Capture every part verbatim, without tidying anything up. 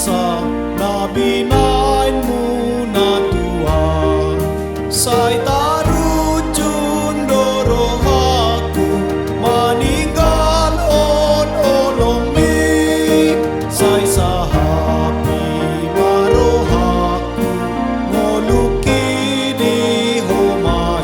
Sa na binahenmu na tua, sai tarujung do rohangku maninggalhon holongmi, sai sahapi ma rohangku ngolungki di ho ma i.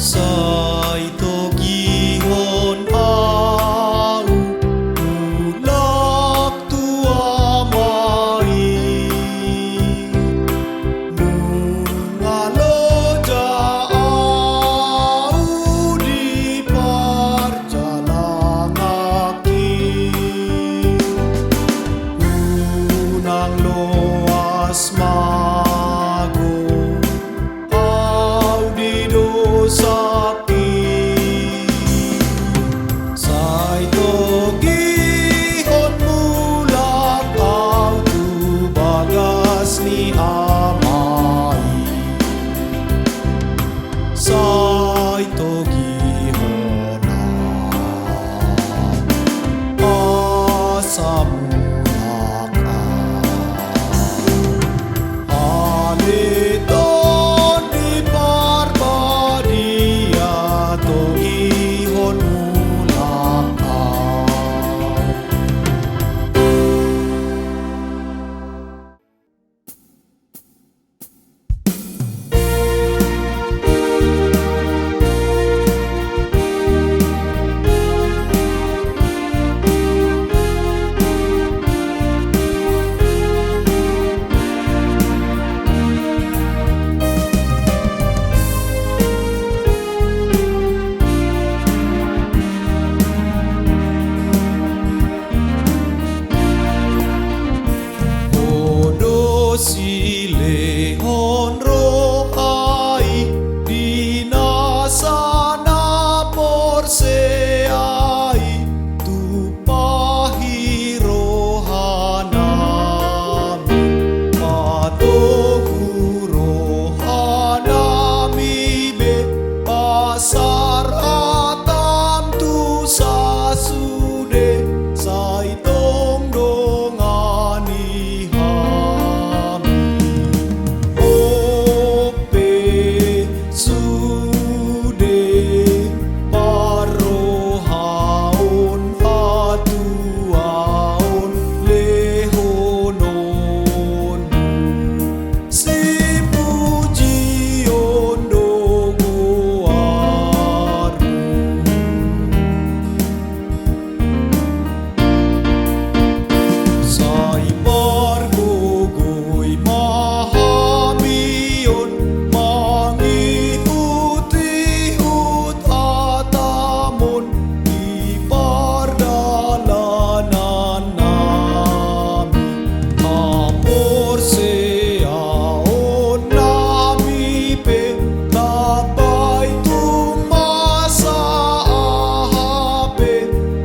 Sai togihon ahu mulak tu Ama i. Nunga loja ahu di parjalananku i. Unang loas mago ahu di dosangki. Sai togihon mulak ahu tu bagas ni Ama i. Sai togihon ahu asa mulak ahu. Ale Tondi Parbadia, togihon mulak ahu. Ho do silehon roha i di nasa na porsea i, tumpahi rohanami, patogu rohanami be, pasar hatam tu sasude, sai tong dongani hami. Onpe sude parrohaon, hatuaon, lehononmu, sipujion do goarmu. Sai pargogoi ma hami on, mangihutihut hatam on di pardalanannami. Haporseaonnami pe, lam bai tung masa aha pe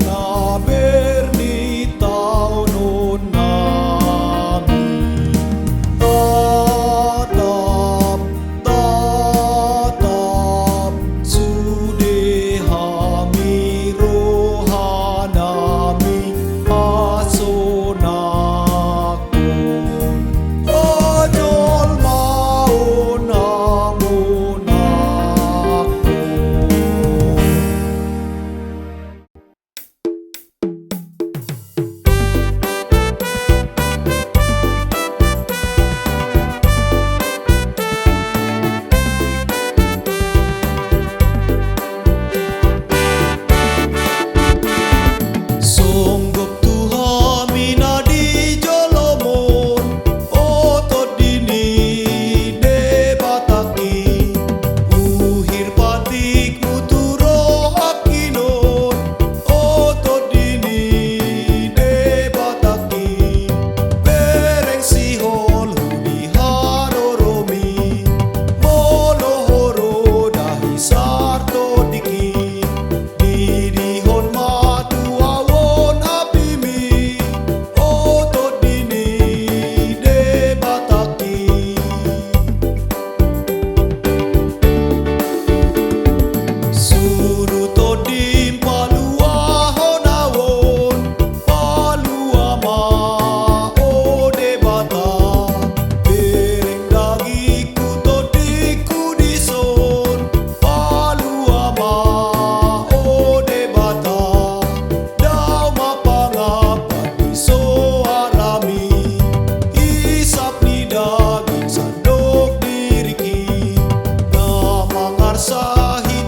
na bernitaononnami. Tatap, tatap sude hami, rohanami hasonanghon, hajolmaon hamonanghon. Songgop tu hami na di jolom on, o Tondi ni Debatangki, uhir patikmu tu rohangki on, o Tondi ni Debatangki, bereng siholhu di haroromi, molo ho ro dahi sar tondingki, didihon ma tu ahu on apimi, o Tondi ni Debatangki. Suru tondim paluahon ahu on, palua ma o Debata, bereng dagingku tondingku dison, palua ma o Debata, dao ma pangampan ni soarami, isap ni daging sandok diringki, na mangarsahi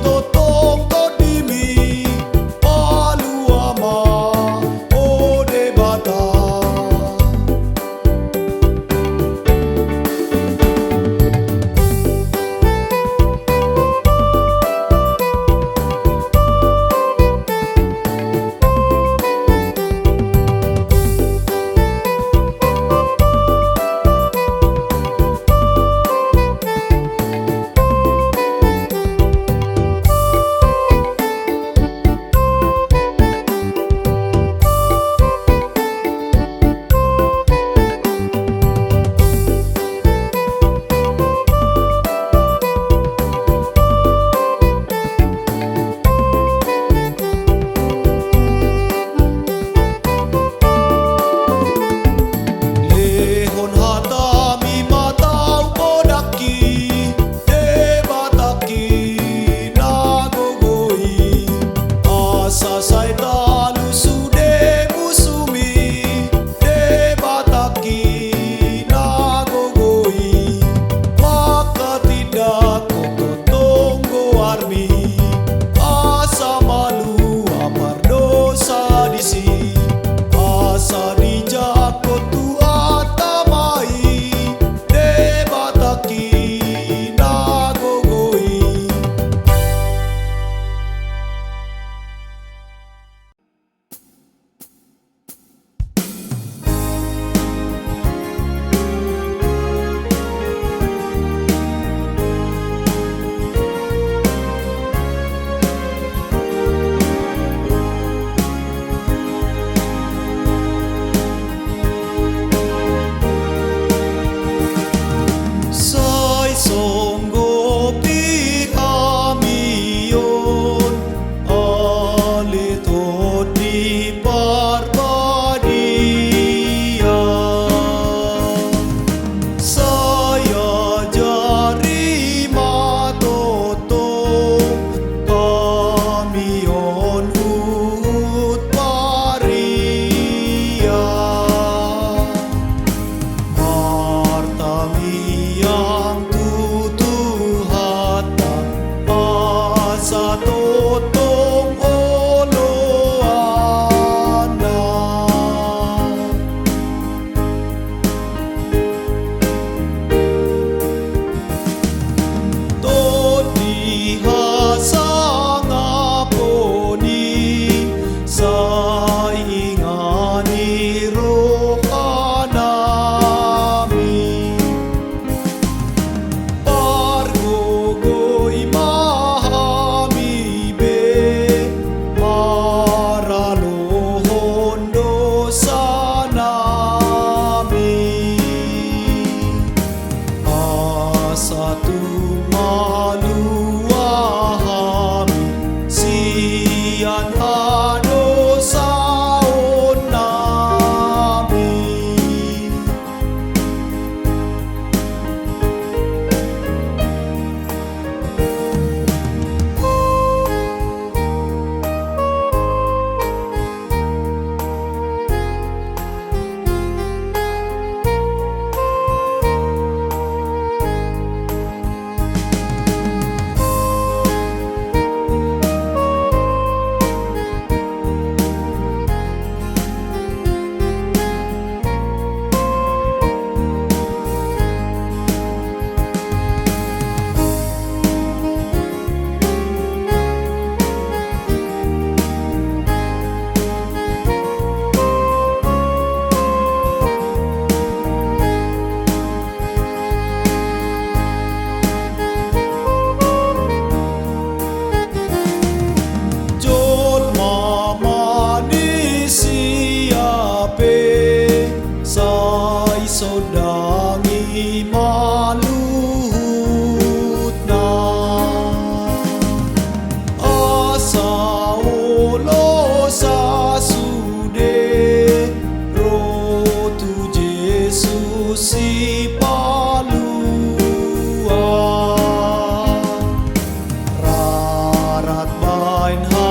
Rap baen